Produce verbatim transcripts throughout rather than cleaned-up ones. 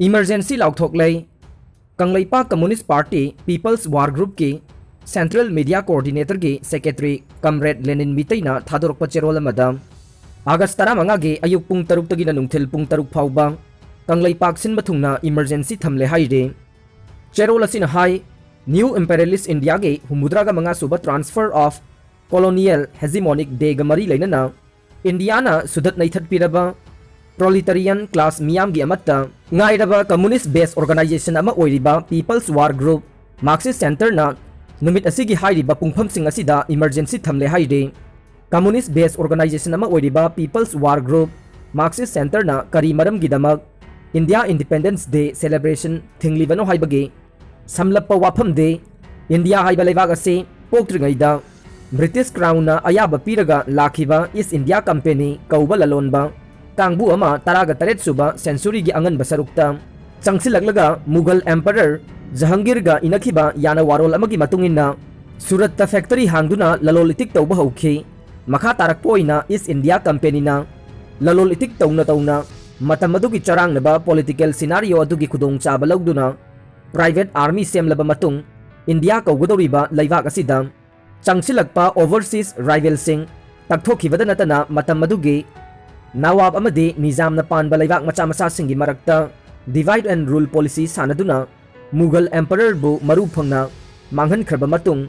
Emergency ꯂꯥꯎꯊꯣꯛꯂꯦ꯫ Kangleipak Communist Party People's War Groupꯀꯤ Central Media Coordinatorꯒꯤ Secretary Comrade Lenin ꯃꯤꯇꯩꯅ ꯊꯥꯗꯣꯔꯛꯄ ꯆꯦꯔꯣꯜ ꯑꯃꯗ, ꯑꯥꯒꯁ ꯇꯔꯥꯃꯉꯥꯒꯤ ꯑꯌꯨꯛ ꯄꯨꯡ ꯇꯔꯨꯛꯇꯒꯤꯅ ꯅꯨꯡꯊꯤꯜ ꯄꯨꯡ ꯇꯔꯨꯛ ꯐꯥꯎꯕ ꯀꯪꯂꯩꯄꯥꯛ ꯁꯤꯟꯕ ꯊꯨꯡꯅ emergency ꯊꯝꯂꯦ ꯍꯥꯏꯔꯤ꯫ ꯆꯦꯔꯣꯜ ꯑꯁꯤꯅ ꯍꯥꯏ, New Imperialist Indiaꯒꯤ ꯍꯨꯝꯐꯨꯇꯔꯥꯒ ꯃꯉꯥ ꯁꯨꯕ Transfer of Colonial Hegemonic Dayꯒ ꯃꯔꯤ ꯂꯩꯅꯅ ꯏꯟꯗꯤꯌꯥꯅ ꯁꯨꯗꯠ ꯅꯩꯊꯠꯄꯤꯔꯕ proletarian class ꯃꯤꯌꯥꯝꯒꯤ ꯑꯃꯠꯇ ꯉꯥꯏꯔꯕ communist based organization ꯑꯃ ꯑꯣꯏꯔꯤꯕ People's War Group Marxist Centreꯅ ꯅꯨꯃꯤꯠ ꯑꯁꯤꯒꯤ ꯍꯥꯏꯔꯤꯕ ꯄꯨꯡꯐꯝꯁꯤꯡ ꯑꯁꯤꯗ emergency ꯊꯝꯂꯦ ꯍꯥꯏꯔꯤ꯫ Communist based organization ꯑꯃ ꯑꯣꯏꯔꯤꯕ People's War Group Marxist Centreꯅ ꯀꯔꯤ ꯃꯔꯝꯒꯤꯗꯃꯛ India Independence Day celebration ꯊꯤꯡꯂꯤꯕꯅꯣ ꯍꯥꯏꯕꯒꯤ ꯁꯝꯂꯞꯄ ꯋꯥꯐꯝꯗꯤ, ꯏꯟꯗꯤꯌꯥ ꯍꯥꯏꯕ ꯂꯩꯕꯥꯛ ꯑꯁꯤ ꯄꯣꯛꯇ꯭ꯔꯤꯉꯩꯗ British Crownꯅ ꯑꯌꯥꯕ ꯄꯤꯔꯒ ꯂꯥꯛꯈꯤꯕ East India Company ꯀꯧꯕ ꯂꯂꯣꯟꯕ ꯀꯥꯡꯕꯨ ꯑꯃ ꯇꯔꯥꯒ ꯇꯔꯦꯠ ꯁꯨꯕ centuryꯒꯤ ꯑꯉꯟꯕ ꯁꯔꯨꯛꯇ ꯆꯪꯁꯤꯜꯂꯛꯂꯒ Mughal Emperor ꯖꯍꯥꯡꯒꯤꯔꯒ ꯏꯅꯈꯤꯕ ꯌꯥꯅꯋꯥꯔꯣꯜ ꯑꯃꯒꯤ ꯃꯇꯨꯡ ꯏꯟꯅ ꯁꯨꯔꯠꯇ factory ꯍꯥꯡꯗꯨꯅ ꯂꯂꯣꯜ ꯏꯇꯤꯛ ꯇꯧꯕ ꯍꯧꯈꯤ꯫ ꯃꯈꯥ ꯇꯥꯔꯛꯄ ꯑꯣꯏꯅ East India Companyꯅ ꯂꯂꯣꯜ ꯏꯇꯤꯛ ꯇꯧꯅ ꯇꯧꯅ ꯃꯇꯝ ꯑꯗꯨꯒꯤ ꯆꯔꯥꯡꯅꯕ political scenario ꯑꯗꯨꯒꯤ ꯈꯨꯗꯣꯡꯆꯥꯕ ꯂꯧꯗꯨꯅ private army ꯁꯦꯝꯂꯕ ꯃꯇꯨꯡ ꯏꯟꯗꯤꯌꯥ ꯀꯧꯒꯗꯧꯔꯤꯕ ꯂꯩꯕꯥꯛ ꯑꯁꯤꯗ ꯆꯪꯁꯤꯜꯂꯛꯄ overseas rivalꯁꯤꯡ ꯇꯛꯊꯣꯛꯈꯤꯕꯗ ꯅꯠꯇꯅ ꯃꯇꯝ ꯑꯗꯨꯒꯤ ꯅꯋꯥꯕ ꯑꯃꯗꯤ ꯅꯤꯖꯥꯝꯅ ꯄꯥꯟꯕ ꯂꯩꯕꯥꯛ ꯃꯆꯥ ꯃꯆꯥꯁꯤꯡꯒꯤ ꯃꯔꯛꯇ divide and rule policy ꯁꯥꯟꯅꯗꯨꯅ Mughal Emperorꯕꯨ ꯃꯔꯨ ꯐꯪꯅ ꯃꯥꯡꯍꯟꯈ꯭ꯔꯕ ꯃꯇꯨꯡ,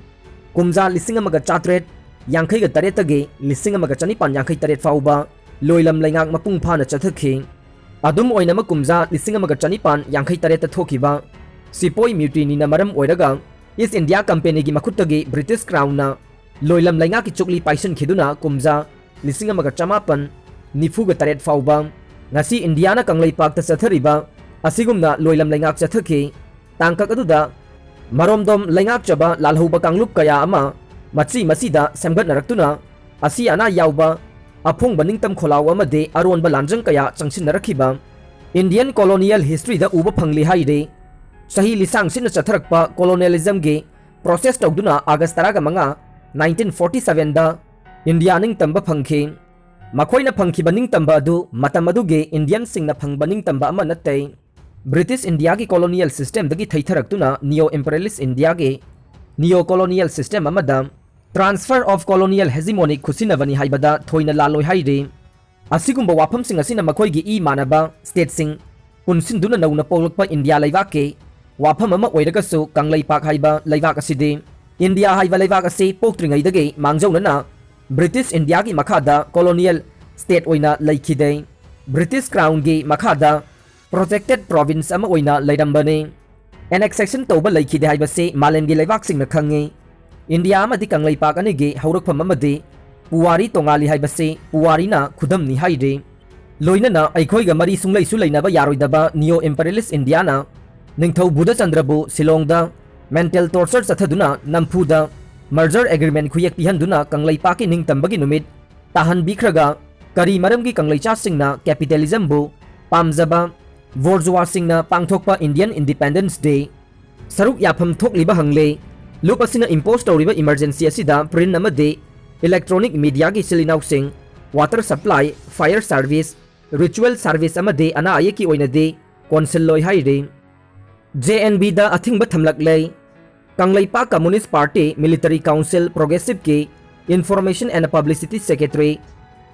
ꯀꯨꯝꯖꯥ ꯂꯤꯁꯤꯡ ꯑꯃꯒ ꯆꯥꯇ꯭ꯔꯦꯠ ꯌꯥꯡꯈꯩꯒ ꯇꯔꯦꯠꯇꯒꯤ ꯂꯤꯁꯤꯡ ꯑꯃꯒ ꯆꯅꯤꯄꯥꯟ ꯌꯥꯡꯈꯩ ꯇꯔꯦꯠ ꯐꯥꯎꯕ ꯂꯣꯏꯂꯝ ꯂꯩꯉꯥꯛ ꯃꯄꯨꯡ ꯐꯥꯅ ꯆꯠꯊꯈꯤ꯫ ꯑꯗꯨꯝ ꯑꯣꯏꯅꯃꯛ, ꯀꯨꯝꯖꯥ ꯂꯤꯁꯤꯡ ꯑꯃꯒ ꯆꯅꯤꯄꯥꯟ ꯌꯥꯡꯈꯩ ꯇꯔꯦꯠꯇ ꯊꯣꯛꯈꯤꯕ ꯁꯤꯄꯣꯏ mutinyꯅ ꯃꯔꯝ ꯑꯣꯏꯔꯒ East India Companyꯒꯤ ꯃꯈꯨꯠꯇꯒꯤ British Crownꯅ ꯂꯣꯏꯂꯝ ꯂꯩꯉꯥꯛꯀꯤ ꯆꯨꯛꯂꯤ ꯄꯥꯏꯁꯤꯟꯈꯤꯗꯨꯅ ꯀꯨꯝꯖꯥ ꯂꯤꯁꯤꯡ ꯑꯃꯒ ꯆꯃꯥꯄꯟ ꯅꯤꯐꯨꯒ ꯇꯔꯦꯠ ꯐꯥꯎꯕ ꯉꯁꯤ ꯏꯟꯗꯤꯌꯥꯅ ꯀꯪꯂꯩꯄꯥꯛꯇ ꯆꯠꯊꯔꯤꯕ ꯑꯁꯤꯒꯨꯝꯅ ꯂꯣꯏꯂꯝ ꯂꯩꯉꯥꯛ ꯆꯠꯊꯈꯤ꯫ ꯇꯥꯡꯀꯛ ꯑꯗꯨꯗ ꯃꯔꯣꯝꯗꯣꯝ ꯂꯩꯉꯥꯛꯆꯕ ꯂꯥꯜꯍꯧꯕ ꯀꯥꯡꯂꯨꯞ ꯀꯌꯥ ꯑꯃ ꯃꯆꯤ ꯃꯆꯤꯗ ꯁꯦꯝꯒꯠꯅꯔꯛꯇꯨꯅ ꯑꯁꯤ ꯑꯅꯥ ꯌꯥꯎꯕ ꯑꯐꯣꯡꯕ ꯅꯤꯡꯇꯝ ꯈꯣꯜꯂꯥꯎ ꯑꯃꯗꯤ ꯑꯔꯣꯟꯕ ꯂꯥꯟꯖꯪ ꯀꯌꯥ ꯆꯪꯁꯤꯟꯅꯔꯛꯈꯤꯕ Indian colonial historyꯗ ꯎꯕ ꯐꯪꯂꯤ ꯍꯥꯏꯔꯤ꯫ ꯆꯍꯤ ꯂꯤꯁꯥꯡ ꯁꯤꯠꯅ ꯆꯠꯊꯔꯛꯄ colonialismꯒꯤ process ꯇꯧꯗꯨꯅ ꯑꯥꯒꯁ ꯇꯔꯥꯒ ꯃꯉꯥ, nineteen forty sevenꯗ ꯏꯟꯗꯤꯌꯥ ꯅꯤꯡꯇꯝꯕ ꯐꯪꯈꯤ꯫ ꯃꯈꯣꯏꯅ ꯐꯪꯈꯤꯕ ꯅꯤꯡꯇꯝꯕ ꯑꯗꯨ ꯃꯇꯝ ꯑꯗꯨꯒꯤ Indianꯁꯤꯡꯅ ꯐꯪꯕ ꯅꯤꯡꯇꯝꯕ ꯑꯃ ꯅꯠꯇꯦ꯫ ꯕ꯭ꯔꯤꯇꯤꯁ ꯏꯟꯗꯤꯌꯥꯒꯤ ꯀꯣꯂꯣꯅꯤꯌꯦꯜ ꯁꯤꯁꯇꯦꯝꯗꯒꯤ ꯊꯩꯊꯔꯛꯇꯨꯅ ꯅꯤꯌꯣ ꯏꯝꯄꯔꯤꯌꯦꯂꯤꯁ ꯏꯟꯗꯤꯌꯥꯒꯤ ꯅꯤꯌꯣ ꯀꯣꯂꯣꯅꯤꯌꯦꯜ ꯁꯤꯁꯇꯦꯝ ꯑꯃꯗ transfer of colonial hegemonic ꯈꯨꯠꯁꯤꯟꯅꯕꯅꯤ ꯍꯥꯏꯕꯗ ꯊꯣꯏꯅ ꯂꯥꯜꯂꯣꯏ ꯍꯥꯏꯔꯤ꯫ ꯑꯁꯤꯒꯨꯝꯕ ꯋꯥꯐꯝꯁꯤꯡ ꯑꯁꯤꯅ ꯃꯈꯣꯏꯒꯤ ꯏ ꯃꯥꯟꯅꯕ ꯁ꯭ꯇꯦꯠꯁꯤꯡ ꯄꯨꯟꯁꯤꯟꯗꯨꯅ ꯅꯧꯅ ꯄꯣꯛꯂꯛꯄ ꯏꯟꯗꯤꯌꯥ ꯂꯩꯕꯥꯛꯀꯤ ꯋꯥꯐꯝ ꯑꯃ ꯑꯣꯏꯔꯒꯁꯨ, ꯀꯪꯂꯩꯄꯥꯛ ꯍꯥꯏꯕ ꯂꯩꯕꯥꯛ ꯑꯁꯤꯗꯤ ꯏꯟꯗꯤꯌꯥ ꯍꯥꯏꯕ ꯂꯩꯕꯥꯛ ꯑꯁꯤ ꯄꯣꯛꯇ꯭ꯔꯤꯉꯩꯗꯒꯤ ꯃꯥꯡꯖꯧꯅꯅ ꯕ꯭ꯔꯤꯇꯤꯁ ꯏꯟꯗꯤꯌꯥꯒꯤ ꯃꯈꯥꯗ ꯀꯣꯂꯣꯅꯤꯌꯦꯜ ꯁ꯭ꯇꯦꯠ ꯑꯣꯏꯅ ꯂꯩꯈꯤꯗꯦ꯫ ꯕ꯭ꯔꯤꯇꯤꯁ ꯀ꯭ꯔꯥꯎꯟꯒꯤ ꯃꯈꯥꯗ ꯄ꯭ꯔꯣꯇꯦꯛꯇꯦꯗ ꯄ꯭ꯔꯣꯚꯤꯟꯁ ꯑꯃ ꯑꯣꯏꯅ ꯂꯩꯔꯝꯕꯅꯤ꯫ ꯑꯦꯅꯦꯛꯁꯦꯁꯟ ꯇꯧꯕ ꯂꯩꯈꯤꯗꯦ ꯍꯥꯏꯕꯁꯤ ꯃꯥꯂꯦꯝꯒꯤ ꯂꯩꯕꯥꯛꯁꯤꯡꯅ ꯈꯪꯉꯤ꯫ ꯏꯟꯗꯤꯌꯥ ꯑꯃꯗꯤ ꯀꯪꯂꯩꯄꯥꯛ ꯑꯅꯤꯒꯤ ꯍꯧꯔꯛꯐꯝ ꯑꯃꯗꯤ ꯄꯨꯋꯥꯔꯤ ꯇꯣꯉꯥꯜꯂꯤ ꯍꯥꯏꯕꯁꯤ ꯄꯨꯋꯥꯔꯤꯅ ꯈꯨꯗꯝꯅꯤ ꯍꯥꯏꯔꯤ꯫ ꯂꯣꯏꯅꯅ ꯑꯩꯈꯣꯏꯒ ꯃꯔꯤ ꯁꯨꯡꯂꯩꯁꯨ ꯂꯩꯅꯕ ꯌꯥꯔꯣꯏꯗꯕ ꯅꯤꯌꯣ ꯏꯝꯄꯔꯤꯌꯦꯂꯤꯁ ꯏꯟꯗꯤꯌꯥꯅ ꯅꯤꯡꯊꯧ ꯕꯨꯙꯆꯟꯗ꯭ꯔꯕꯨ ꯁꯤꯂꯣꯡꯗ ꯃꯦꯟꯇꯦꯜ ꯇꯣꯔꯆꯔ ꯆꯠꯊꯗꯨꯅ ꯅꯝꯐꯨꯗ ꯃꯔꯖꯔ ꯑꯦꯒ꯭ꯔꯤꯃꯦꯟ ꯈꯨꯌꯦꯛ ꯄꯤꯍꯟꯗꯨꯅ ꯀꯪꯂꯩꯄꯥꯛꯀꯤ ꯅꯤꯡꯇꯝꯕꯒꯤ ꯅꯨꯃꯤꯠ ꯇꯥꯍꯟꯕꯤꯈ꯭ꯔꯒ, ꯀꯔꯤ ꯃꯔꯝꯒꯤ ꯀꯪꯂꯩꯆꯥꯁꯤꯡꯅ ꯀꯦꯄꯤꯇꯦꯂꯤꯖꯝꯕꯨ ꯄꯥꯝꯖꯕ ꯕꯣꯔꯖꯨꯋꯥꯁꯤꯡꯅ ꯄꯥꯡꯊꯣꯛꯄ ꯏꯟꯗꯤꯌꯟ ꯏꯟꯗꯤꯄꯦꯟꯗꯦꯟꯁ ꯗꯦ ꯁꯔꯨꯛ ꯌꯥꯐꯝ ꯊꯣꯛꯂꯤꯕ ꯍꯪꯂꯦ꯫ ꯂꯨꯞ ꯑꯁꯤꯅ ꯏꯝꯄꯣꯁ ꯇꯧꯔꯤꯕ ꯏꯃꯔꯖꯦꯟꯁꯤ ꯑꯁꯤꯗ ꯄ꯭ꯔꯤꯟ ꯑꯃꯗꯤ ꯏꯂꯦꯛꯇ꯭ꯔꯣꯅꯤꯛ ꯃꯤꯗꯤꯌꯥꯒꯤ ꯏꯆꯤꯜ ꯏꯅꯥꯎꯁꯤꯡ, water supply, Fire service, ritual service ꯑꯃꯗꯤ ꯑꯅꯥ ꯑꯌꯦꯛꯀꯤ ꯑꯣꯏꯅꯗꯤ ꯀꯣꯟꯁꯤꯜꯂꯣꯏ ꯍꯥꯏꯔꯤ꯫ ꯖꯦ ꯑꯦꯟ ꯕꯤꯗ ꯑꯊꯤꯡꯕ ꯊꯝꯂꯛꯂꯦ꯫ Kangleipak communist party military council ꯄ꯭ꯔꯣꯒ꯭ꯔꯦꯁꯤꯞꯀꯤ ꯏꯟꯐꯣꯔꯃꯦꯁꯟ ꯑꯦꯟ ꯄꯕ꯭ꯂꯤꯁꯤꯇꯤ ꯁꯦꯀ꯭ꯔꯦꯇꯔꯤ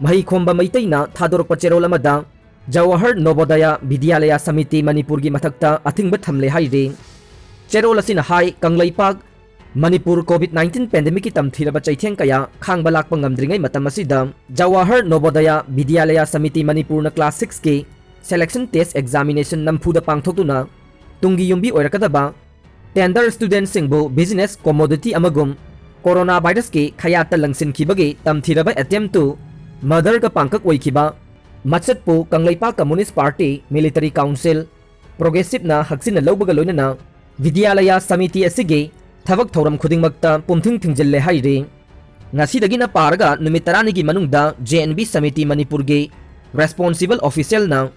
ꯃꯍꯤꯈꯣꯝꯕ ꯃꯩꯇꯩꯅ ꯊꯥꯗꯣꯔꯛꯄ ꯆꯦꯔꯣꯜ ꯑꯃꯗ ꯖꯋꯥꯍꯔ ꯅꯣꯕꯣꯗꯌꯥ ꯕꯤꯗ꯭ꯌꯥꯂꯌꯥ ꯁꯃꯤꯇꯤ ꯃꯅꯤꯄꯨꯔꯒꯤ ꯃꯊꯛꯇ ꯑꯊꯤꯡꯕ ꯊꯝꯂꯦ ꯍꯥꯏꯔꯤ꯫ ꯆꯦꯔꯣꯜ ꯑꯁꯤꯅ ꯍꯥꯏ, ꯀꯪꯂꯩꯄꯥꯛ ꯃꯅꯤꯄꯨꯔ ꯀꯣꯚꯤꯗ ꯅꯥꯏꯟꯇꯤꯟ ꯄꯦꯟꯗꯦꯃꯤꯛꯀꯤ ꯇꯝꯊꯤꯔꯕ ꯆꯩꯊꯦꯡ ꯀꯌꯥ ꯈꯥꯡꯕ ꯂꯥꯛꯄ ꯉꯝꯗ꯭ꯔꯤꯉꯩ ꯃꯇꯝ ꯑꯁꯤꯗ ꯖꯋꯥꯍꯔ ꯅꯣꯕꯣꯗꯌꯥ ꯕꯤꯗ꯭ꯌꯥꯂꯌꯥ ꯁꯃꯤꯇꯤ ꯃꯅꯤꯄꯨꯔꯅ ꯀ꯭ꯂꯥꯁ ꯁꯤꯛꯁꯀꯤ ꯁꯦꯂꯦꯛꯁꯟ ꯇꯦꯁ ꯑꯦꯛꯖꯥꯃꯤꯅꯦꯁꯟ ꯅꯝꯐꯨꯗ ꯄꯥꯡꯊꯣꯛꯇꯨꯅ ꯇꯨꯡꯒꯤ ꯌꯨꯝꯕꯤ ꯑꯣꯏꯔꯛꯀꯗꯕ ꯇꯦꯟꯗꯔ ꯁ꯭ꯇꯨꯗꯦꯟꯠꯁꯤꯡꯕꯨ ꯕꯤꯖꯤꯅꯦꯁ ꯀꯣꯃꯣꯗꯤꯇꯤ ꯑꯃꯒꯨꯝ ꯀꯣꯔꯣꯅꯥ ꯚꯥꯏꯔꯁꯀꯤ ꯈꯌꯥꯠꯇ ꯂꯪꯁꯤꯟꯈꯤꯕꯒꯤ ꯇꯝꯊꯤꯔꯕ attempt to murderꯒ ꯄꯥꯡꯀꯛ ꯑꯣꯏꯈꯤꯕ ꯃꯆꯠꯄꯨ Kangleipak communist party military council ꯄ꯭ꯔꯣꯒ꯭ꯔꯦꯁꯤꯞꯅ ꯍꯛꯆꯤꯟꯅ ꯂꯧꯕꯒ ꯂꯣꯏꯅꯅ ꯕꯤꯗ꯭ꯌꯥꯂꯌꯥ ꯁꯃꯤꯇꯤ ꯑꯁꯤꯒꯤ ꯊꯕꯛ ꯊꯧꯔꯝ ꯈꯨꯗꯤꯡꯃꯛꯇ ꯄꯨꯝꯊꯤꯡ ꯊꯤꯡꯖꯤꯜꯂꯦ ꯍꯥꯏꯔꯤ꯫ ꯉꯁꯤꯗꯒꯤꯅ ꯄꯥꯔꯒ ꯅꯨꯃꯤꯠ ꯇꯔꯥꯅꯤꯒꯤ ꯃꯅꯨꯡꯗ ꯖꯦ ꯑꯦꯟ ꯕꯤ ꯁꯃꯤꯇꯤ ꯃꯅꯤꯄꯨꯔꯒꯤ responsible ꯑꯣꯐꯤꯁꯤꯌꯦꯜꯅ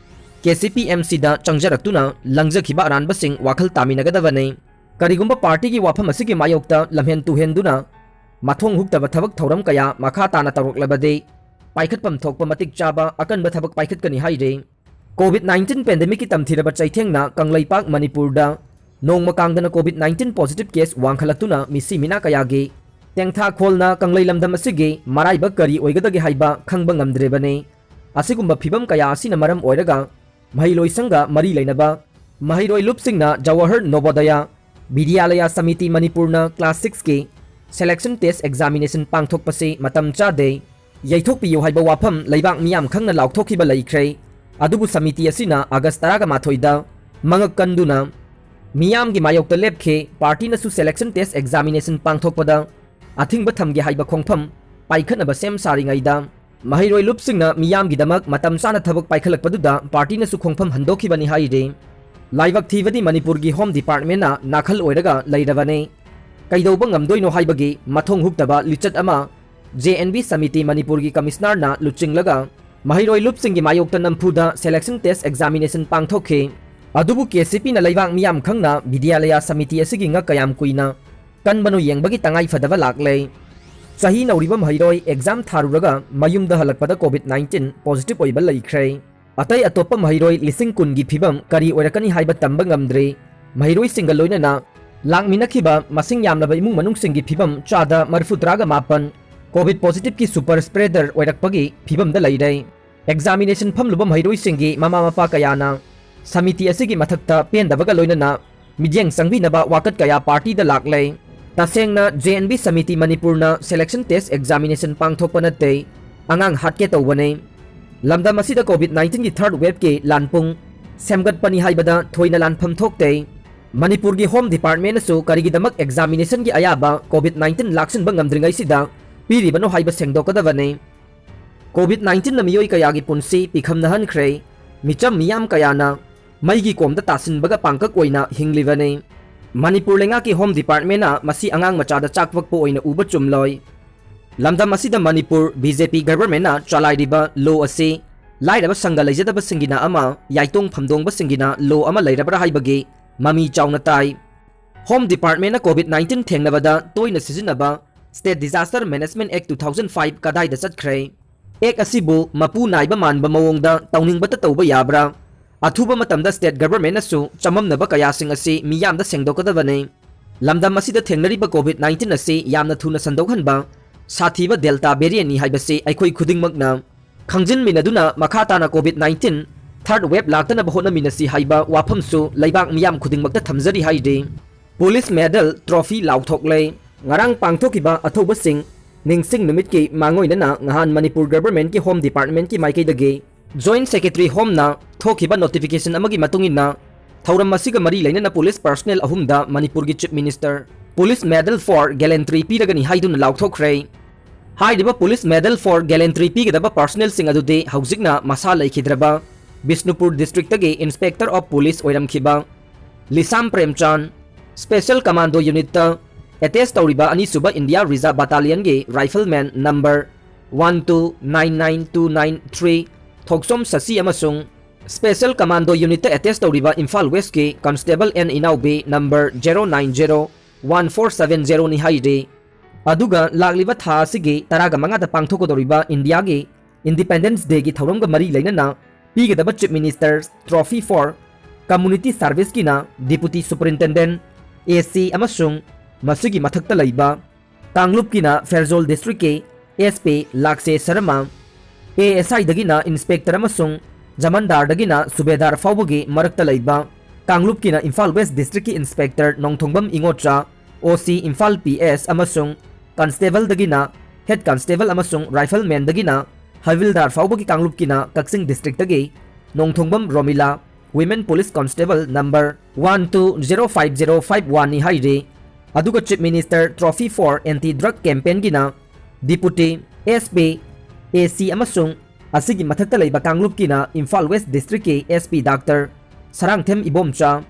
K C P M ꯁꯤꯗ ꯆꯪꯖꯔꯛꯇꯨꯅ ꯂꯪꯖꯈꯤꯕ ꯑꯔꯥꯟꯕꯁꯤꯡ ꯋꯥꯈꯜ ꯇꯥꯃꯤꯟꯅꯒꯗꯕꯅꯤ꯫ ꯀꯔꯤꯒꯨꯝꯕ ꯄꯥꯔꯇꯤꯒꯤ ꯋꯥꯐꯝ ꯑꯁꯤꯒꯤ ꯃꯥꯌꯣꯛꯇ ꯂꯝꯍꯦꯟ ꯇꯨꯍꯦꯟꯗꯨꯅ ꯃꯊꯣꯡ ꯍꯨꯛꯇꯕ ꯊꯕꯛ ꯊꯧꯔꯝ ꯀꯌꯥ ꯃꯈꯥ ꯇꯥꯅ ꯇꯧꯔꯛꯂꯕꯗꯤ ꯄꯥꯏꯈꯠꯐꯝ ꯊꯣꯛꯄ ꯃꯇꯤꯛ ꯆꯥꯕ ꯑꯀꯟꯕ ꯊꯕꯛ ꯄꯥꯏꯈꯠꯀꯅꯤ ꯍꯥꯏꯔꯤ꯫ COVID nineteen pandemicꯀꯤ ꯇꯝꯊꯤꯔꯕ ꯆꯩꯊꯦꯡꯅ ꯀꯪꯂꯩꯄꯥꯛ ꯃꯅꯤꯄꯨꯔꯗ ꯅꯣꯡꯃ ꯀꯥꯡꯗꯅ COVID nineteen positive case ꯋꯥꯡꯈꯠꯂꯛꯇꯨꯅ ꯃꯤꯁꯤ ꯃꯤꯅꯥ ꯀꯌꯥꯒꯤ ꯇꯦꯡꯊꯥꯈꯣꯜꯅ ꯀꯪꯂꯩ ꯂꯝꯗꯝ ꯑꯁꯤꯒꯤ ꯃꯔꯥꯏꯕꯛ ꯀꯔꯤ ꯑꯣꯏꯒꯗꯒꯦ ꯍꯥꯏꯕ ꯈꯪꯕ ꯉꯝꯗ꯭ꯔꯤꯕꯅꯤ꯫ ꯑꯁꯤꯒꯨꯝꯕ ꯐꯤꯕꯝ ꯀꯌꯥ ꯑꯁꯤꯅ ꯃꯔꯝ ꯑꯣꯏꯔꯒ ꯃꯍꯩꯂꯣꯏꯁꯪꯒ ꯃꯔꯤ ꯂꯩꯅꯕ ꯃꯍꯩꯔꯣꯏ ꯂꯨꯞꯁꯤꯡꯅ ꯖꯋꯥꯍꯔ ꯅꯣꯕꯣꯗꯌꯥ ꯕꯤꯗ꯭ꯌꯥꯂꯌꯥ ꯁꯃꯤꯇꯤ ꯃꯅꯤꯄꯨꯔꯅ class sixꯀꯤ selection test examination ꯄꯥꯡꯊꯣꯛꯄꯁꯤ ꯃꯇꯝ ꯆꯥꯗꯦ, ꯌꯩꯊꯣꯛꯄꯤꯌꯨ ꯍꯥꯏꯕ ꯋꯥꯐꯝ ꯂꯩꯕꯥꯛ ꯃꯤꯌꯥꯝ ꯈꯪꯅ ꯂꯥꯎꯊꯣꯛꯈꯤꯕ ꯂꯩꯈ꯭ꯔꯦ꯫ ꯑꯗꯨꯕꯨ ꯁꯃꯤꯇꯤ ꯑꯁꯤꯅ ꯑꯥꯒꯁ ꯇꯔꯥꯒ ꯃꯥꯊꯣꯏꯗ ꯃꯉꯛ ꯀꯟꯗꯨꯅ ꯃꯤꯌꯥꯝꯒꯤ ꯃꯥꯌꯣꯛꯇ ꯂꯦꯞꯈꯤ꯫ ꯄꯥꯔꯇꯤꯅꯁꯨ selection test examination ꯄꯥꯡꯊꯣꯛꯄꯗ ꯑꯊꯤꯡꯕ ꯊꯝꯒꯦ ꯍꯥꯏꯕ ꯈꯣꯡꯐꯝ ꯄꯥꯏꯈꯠꯅꯕ ꯁꯦꯝ ꯁꯥꯔꯤꯉꯩꯗ ꯃꯍꯩꯔꯣꯏ ꯂꯨꯞꯁꯤꯡꯅ ꯃꯤꯌꯥꯝꯒꯤꯗꯃꯛ ꯃꯇꯝ ꯆꯥꯅ ꯊꯕꯛ ꯄꯥꯏꯈꯠꯂꯛꯄꯗꯨꯗ ꯄꯥꯔꯇꯤꯅꯁꯨ ꯈꯣꯡꯐꯝ ꯍꯟꯗꯣꯛꯈꯤꯕꯅꯤ ꯍꯥꯏꯔꯤ꯫ ꯂꯥꯏꯕꯛ ꯊꯤꯕꯗꯤ ꯃꯅꯤꯄꯨꯔꯒꯤ Home Departmentꯅ ꯅꯥꯈꯜ ꯑꯣꯏꯔꯒ ꯂꯩꯔꯕꯅꯤ꯫ ꯀꯩꯗꯧꯕ ꯉꯝꯗꯣꯏꯅꯣ ꯍꯥꯏꯕꯒꯤ ꯃꯊꯣꯡ ꯍꯨꯛꯇꯕ ꯂꯤꯆꯠ ꯑꯃ J N V ꯁꯃꯤꯇꯤ ꯃꯅꯤꯄꯨꯔꯒꯤ ꯀꯃꯤꯁꯅꯔꯅ ꯂꯨꯆꯤꯡꯂꯒ ꯃꯍꯩꯔꯣꯏ ꯂꯨꯞꯁꯤꯡꯒꯤ ꯃꯥꯌꯣꯛꯇ ꯅꯝꯐꯨꯗ selection test examination ꯄꯥꯡꯊꯣꯛꯈꯤ꯫ ꯑꯗꯨꯕꯨ KCPꯅ ꯂꯩꯕꯥꯛ ꯃꯤꯌꯥꯝ ꯈꯪꯅ ꯕꯤꯗ꯭ꯌꯥꯂꯌꯥ ꯁꯃꯤꯇꯤ ꯑꯁꯤꯒꯤ ꯉꯛ ꯀꯌꯥꯝ ꯀꯨꯏꯅ ꯀꯟꯕꯅꯣ ꯌꯦꯡꯕꯒꯤ ꯇꯉꯥꯏ ꯐꯗꯕ ꯂꯥꯛꯂꯦ꯫ ꯆꯍꯤ ꯅꯧꯔꯤꯕ ꯃꯍꯩꯔꯣꯏ exam ꯊꯥꯔꯨꯔꯒ ꯃꯌꯨꯝꯗ ꯍꯜꯂꯛꯄꯗ COVID nineteen positive ꯑꯣꯏꯕ ꯂꯩꯈ꯭ꯔꯦ꯫ ꯑꯇꯩ ꯑꯇꯣꯞꯄ ꯃꯍꯩꯔꯣꯏ ꯂꯤꯁꯤꯡ ꯀꯨꯟꯒꯤ ꯐꯤꯕꯝ ꯀꯔꯤ ꯑꯣꯏꯔꯛꯀꯅꯤ ꯍꯥꯏꯕ ꯇꯝꯕ ꯉꯝꯗ꯭ꯔꯤ꯫ ꯃꯍꯩꯔꯣꯏꯁꯤꯡꯒ ꯂꯣꯏꯅꯅ ꯂꯥꯛꯃꯤꯟꯅꯈꯤꯕ ꯃꯁꯤꯡ ꯌꯥꯝꯂꯕ ꯏꯃꯨꯡ ꯃꯅꯨꯡꯁꯤꯡꯒꯤ ꯐꯤꯕꯝ ꯆꯥꯗ ꯃꯔꯤꯐꯨ ꯇꯔꯥꯒ ꯃꯥꯄꯟ COVID positiveꯀꯤ super spreader ꯑꯣꯏꯔꯛꯄꯒꯤ ꯐꯤꯕꯝꯗ ꯂꯩꯔꯦ꯫ Examination ꯐꯝꯂꯨꯕ ꯃꯍꯩꯔꯣꯏꯁꯤꯡꯒꯤ ꯃꯃꯥ ꯃꯄꯥ ꯀꯌꯥꯅ ꯁꯃꯤꯇꯤ ꯑꯁꯤꯒꯤ ꯃꯊꯛꯇ ꯄꯦꯟꯗꯕꯒ ꯂꯣꯏꯅꯅ ꯃꯤꯠꯌꯦꯡ ꯆꯪꯕꯤꯅꯕ ꯋꯥꯀꯠ ꯀꯌꯥ ꯄꯥꯔꯇꯤꯗ ꯂꯥꯛꯂꯦ꯫ ꯇꯁꯦꯡꯅ J N V ꯁꯃꯤꯇꯤ ꯃꯅꯤꯄꯨꯔꯅ selection test examination ꯄꯥꯡꯊꯣꯛꯄ ꯅꯠꯇꯦ, ꯑꯉꯥꯡ ꯍꯥꯠꯀꯦ ꯇꯧꯕꯅꯦ꯫ ꯂꯝꯗꯝ ꯑꯁꯤꯗ COVID nineteenꯒꯤ third waveꯀꯤ ꯂꯥꯟꯄꯨꯡ ꯁꯦꯝꯒꯠꯄꯅꯤ ꯍꯥꯏꯕꯗ ꯊꯣꯏꯅ ꯂꯥꯟꯐꯝ ꯊꯣꯛꯇꯦ꯫ ꯃꯅꯤꯄꯨꯔꯒꯤ Home Departmentꯅꯁꯨ ꯀꯔꯤꯒꯤꯗꯃꯛ examinationꯒꯤ ꯑꯌꯥꯕ COVID nineteen ꯂꯥꯛꯁꯤꯟꯕ ꯉꯝꯗ꯭ꯔꯤꯉꯩꯁꯤꯗ ꯄꯤꯔꯤꯕꯅꯣ ꯍꯥꯏꯕ ꯁꯦꯡꯗꯣꯛꯀꯗꯕꯅꯤ꯫ COVID nineteenꯅ ꯃꯤꯑꯣꯏ ꯀꯌꯥꯒꯤ ꯄꯨꯟꯁꯤ ꯄꯤꯈꯝꯅꯍꯟꯈ꯭ꯔꯦ꯫ ꯃꯤꯆꯝ ꯃꯤꯌꯥꯝ ꯀꯌꯥꯅ ꯃꯩꯒꯤ ꯀꯣꯝꯗ ꯇꯥꯁꯤꯟꯕꯒ ꯄꯥꯡꯀꯛ ꯑꯣꯏꯅ ꯍꯤꯡꯂꯤꯕꯅꯤ꯫ ꯃꯅꯤꯄꯨꯔ ꯂꯩꯉꯥꯛꯀꯤ Home Departmentꯅ ꯃꯁꯤ ꯑꯉꯥꯡ ꯃꯆꯥꯗ ꯆꯥꯛ ꯄꯛꯄ ꯑꯣꯏꯅ ꯎꯕ ꯆꯨꯝꯂꯣꯏ꯫ ꯂꯝꯗꯝ ꯑꯁꯤꯗ ꯃꯅꯤꯄꯨꯔ BJP governmentꯅ ꯆꯂꯥꯏꯔꯤꯕ law ꯑꯁꯤ ꯂꯥꯏꯔꯕ ꯁꯪꯒ ꯂꯩꯖꯗꯕꯁꯤꯡꯒꯤꯅ ꯑꯃ, ꯌꯥꯏꯇꯣꯡ ꯐꯝꯗꯣꯡꯕꯁꯤꯡꯒꯤꯅ law ꯑꯃ ꯂꯩꯔꯕ꯭ꯔꯥ ꯍꯥꯏꯕꯒꯤ ꯃꯃꯤ ꯆꯥꯎꯅ ꯇꯥꯏ꯫ Home Departmentꯅ COVID nineteen ꯊꯦꯡꯅꯕꯗ ꯇꯣꯏꯅ ꯁꯤꯖꯤꯟꯅꯕ State Disaster Management Act two thousand five ꯀꯗꯥꯏꯗ ꯆꯠꯈ꯭ꯔꯦ? ꯑꯦꯛ ꯑꯁꯤꯕꯨ ꯃꯄꯨ ꯅꯥꯏꯕ ꯃꯥꯟꯕ ꯃꯑꯣꯡꯗ ꯇꯧꯅꯤꯡꯕꯇ ꯇꯧꯕ ꯌꯥꯕ꯭ꯔꯥ? ꯑꯊꯨꯕ ꯃꯇꯝꯗ state governmentꯅꯁꯨ ꯆꯃꯝꯅꯕ ꯀꯌꯥꯁꯤꯡ ꯑꯁꯤ ꯃꯤꯌꯥꯝꯗ ꯁꯦꯡꯗꯣꯛꯀꯗꯕꯅꯤ꯫ ꯂꯝꯗꯝ ꯑꯁꯤꯗ ꯊꯦꯡꯅꯔꯤꯕ COVID nineteen ꯑꯁꯤ ꯌꯥꯝꯅ ꯊꯨꯅ ꯁꯟꯗꯣꯛꯍꯟꯕ ꯁꯥꯊꯤꯕ Delta variantꯅꯤ ꯍꯥꯏꯕꯁꯤ ꯑꯩꯈꯣꯏ ꯈꯨꯗꯤꯡꯃꯛꯅ ꯈꯪꯖꯤꯟꯃꯤꯟꯅꯗꯨꯅ ꯃꯈꯥ ꯇꯥꯅ COVID nineteen third wave ꯂꯥꯛꯇꯅꯕ ꯍꯣꯠꯅꯃꯤꯟꯅꯁꯤ ꯍꯥꯏꯕ ꯋꯥꯐꯝꯁꯨ ꯂꯩꯕꯥꯛ ꯃꯤꯌꯥꯝ ꯈꯨꯗꯤꯡꯃꯛꯇ ꯊꯝꯖꯔꯤ ꯍꯥꯏꯔꯤ꯫ Police Medal Trophy ꯂꯥꯎꯊꯣꯛꯂꯦ꯫ ꯉꯔꯥꯡ ꯄꯥꯡꯊꯣꯛꯈꯤꯕ ꯑꯊꯧꯕꯁꯤꯡ ꯅꯤꯡꯁꯤꯡ ꯅꯨꯃꯤꯠꯀꯤ ꯃꯥꯡꯑꯣꯏꯅꯅ ꯉꯍꯥꯟ ꯃꯅꯤꯄꯨꯔ governmentꯀꯤ Home Departmentꯀꯤ ꯃꯥꯏꯀꯩꯗꯒꯤ Joint Secretary Homeꯅ ꯊꯣꯛꯈꯤꯕ notification ꯑꯃꯒꯤ ꯃꯇꯨꯡ ꯏꯟꯅ, ꯊꯧꯔꯝ ꯑꯁꯤꯒ ꯃꯔꯤ ꯂꯩꯅꯅ police personnel ꯑꯍꯨꯝꯗ ꯃꯅꯤꯄꯨꯔꯒꯤ Chief Minister Police Medal for Gallantry ꯄꯤꯔꯒꯅꯤ ꯍꯥꯏꯗꯨꯅ ꯂꯥꯎꯊꯣꯛꯈ꯭ꯔꯦ꯫ ꯍꯥꯏꯔꯤꯕ Police Medal for Gallantry ꯄꯤꯒꯗꯕ personnelꯁꯤꯡ ꯑꯗꯨꯗꯤ ꯍꯧꯖꯤꯛꯅ ꯃꯁꯥ ꯂꯩꯈꯤꯗ꯭ꯔꯕ Bishnupur districtꯇꯒꯤ Inspector of Police ꯑꯣꯏꯔꯝꯈꯤꯕ ꯂꯤꯁꯥꯝ ꯄ꯭ꯔꯦꯝꯆꯥꯟ, Special Commando Unitꯇ attach ꯇꯧꯔꯤꯕ ꯑꯅꯤꯁꯨꯕ India Reserve Battalionꯒꯤ Rifleman number one two nine nine two nine three ꯊꯣꯛꯆꯣꯝ ꯁꯁꯤ ꯑꯃꯁꯨꯡ Special Commando Unitꯇ attach ꯇꯧꯔꯤꯕ Imphal Westꯀꯤ Constable N ꯏꯅꯥꯎꯕꯤ number zero nine zero one four seven zeroꯅꯤ ꯍꯥꯏꯔꯤ꯫ ꯑꯗꯨꯒ ꯂꯥꯛꯂꯤꯕ ꯊꯥ ꯑꯁꯤꯒꯤ ꯇꯔꯥꯒ ꯃꯉꯥꯗ ꯄꯥꯡꯊꯣꯛꯀꯗꯧꯔꯤꯕ ꯏꯟꯗꯤꯌꯥꯒꯤ Independence Dayꯒꯤ ꯊꯧꯔꯝꯒ ꯃꯔꯤ ꯂꯩꯅꯅ ꯄꯤꯒꯗꯕ Chief Minister's Trophy for Community Serviceꯀꯤꯅ Deputy Superintendent, AC ꯑꯃꯁꯨꯡ ꯃꯁꯤꯒꯤ ꯃꯊꯛꯇ ꯂꯩꯕ ꯀꯥꯡꯂꯨꯞꯀꯤꯅ ꯐꯦꯔꯖꯣꯜ districtꯀꯤ SP ꯂꯥꯛꯁꯦ ꯁꯔꯃ, ASIꯗꯒꯤꯅ Inspector ꯑꯃꯁꯨꯡ ꯖꯃꯟꯗꯥꯔꯗꯒꯤꯅ ꯁꯨꯕꯦꯗꯥꯔ ꯐꯥꯎꯕꯒꯤ ꯃꯔꯛꯇ ꯂꯩꯕ ꯀꯥꯡꯂꯨꯞꯀꯤꯅ ꯏꯝꯐꯥꯜ West districtꯀꯤ Inspector ꯅꯣꯡꯊꯣꯡꯕꯝ ꯏꯉꯣꯠꯆꯥ, OC ꯏꯝꯐꯥꯜ PS ꯑꯃꯁꯨꯡ Constableꯗꯒꯤꯅ Head Constable ꯑꯃꯁꯨꯡ Riflemanꯗꯒꯤꯅ ꯍꯕꯤꯜꯗꯥꯔ ꯐꯥꯎꯕꯒꯤ ꯀꯥꯡꯂꯨꯞꯀꯤꯅ ꯀꯛꯆꯤꯡ districtꯇꯒꯤ ꯅꯣꯡꯊꯣꯡꯕꯝ Romila, Women Police Constable number one two zero five zero five oneꯅꯤ ꯍꯥꯏꯔꯤ꯫ ꯑꯗꯨꯒ Chief Minister Trophy for Anti Drug Campaignꯒꯤꯅ Deputy SP, AC ꯑꯃꯁꯨꯡ ꯑꯁꯤꯒꯤ ꯃꯊꯛꯇ ꯂꯩꯕ ꯀꯥꯡꯂꯨꯞꯀꯤꯅ Imphal West districtꯀꯤ SP Doctor Sarangthem Ibomcha,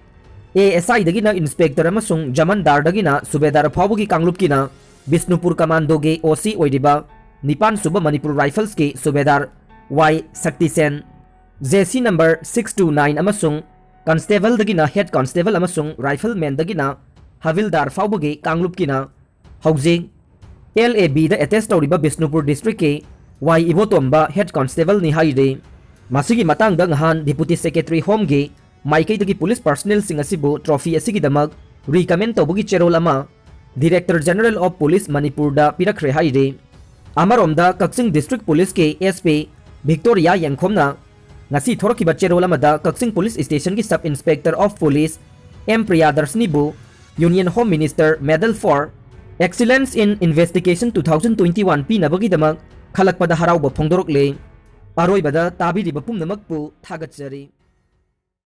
ASIꯗꯒꯤꯅ Inspector ꯑꯃꯁꯨꯡ ꯖꯃꯟꯗꯥꯔꯗꯒꯤꯅ ꯁꯨꯕꯦꯗꯥꯔ ꯐꯥꯎꯕꯒꯤ ꯀꯥꯡꯂꯨꯞꯀꯤꯅ ꯕꯤꯁꯅꯨꯄꯨꯔ Commandoꯒꯤ OC ꯑꯣꯏꯔꯤꯕ ꯅꯤꯄꯥꯟ ꯁꯨꯕ ꯃꯅꯤꯄꯨꯔ Riflesꯀꯤ ꯁꯨꯕꯦꯗꯥꯔ ꯋꯥꯏ ꯁꯛꯇꯤꯁꯦꯟ, JC number six two nine ꯑꯃꯁꯨꯡ Constableꯗꯒꯤꯅ Head Constable ꯑꯃꯁꯨꯡ Riflemanꯗꯒꯤꯅ ꯍꯕꯤꯜꯗꯥꯔ ꯐꯥꯎꯕꯒꯤ ꯀꯥꯡꯂꯨꯞꯀꯤꯅ ꯍꯧꯖꯤꯛ LABꯗ attach ꯇꯧꯔꯤꯕ ꯕꯤꯁꯅꯨꯄꯨꯔ districtꯀꯤ ꯋꯥꯏ ꯏꯕꯣꯇꯣꯝꯕ head constable ꯅꯤ ꯍꯥꯏꯔꯤ꯫ ꯃꯁꯤꯒꯤ ꯃꯇꯥꯡꯗ ꯉꯍꯥꯟ Deputy Secretary Home ꯒꯤ ꯃꯥꯏꯀꯩꯗꯒꯤ police personnel ꯁꯤꯡ ꯑꯁꯤꯕꯨ trophy ꯑꯁꯤꯒꯤꯗꯃꯛ recommend ꯇꯧꯕꯒꯤ ꯆꯦꯔꯣꯜ ꯑꯃ Director General of Police ꯃꯅꯤꯄꯨꯔꯗ ꯄꯤꯔꯛꯈ꯭ꯔꯦ ꯍꯥꯏꯔꯤ꯫ ꯑꯃꯔꯣꯝꯗ ꯀꯛꯆꯤꯡ District Police ꯀꯤ S P ꯚꯤꯛꯇꯣꯔꯤꯌꯥ ꯌꯦꯡꯈꯣꯝꯅ ꯉꯁꯤ ꯊꯣꯔꯛꯈꯤꯕ ꯆꯦꯔꯣꯜ ꯑꯃꯗ ꯀꯛꯆꯤꯡ Police Station ꯒꯤ Sub Inspector of Police M ꯄ꯭ꯔꯤꯌꯥꯗꯔꯁꯅꯤꯕꯨ Union Home Minister Medal for Excellence in Investigation two thousand twenty one ꯄꯤꯅꯕꯒꯤꯗꯃꯛ ꯈꯜꯂꯛꯄꯗ ꯍꯔꯥꯎꯕ ꯐꯣꯡꯗꯣꯔꯛꯂꯦ꯫ ꯑꯔꯣꯏꯕꯗ ꯇꯥꯕꯤꯔꯤꯕ ꯄꯨꯝꯅꯃꯛꯄꯨ ꯊꯥꯒꯠꯆꯔꯤ꯫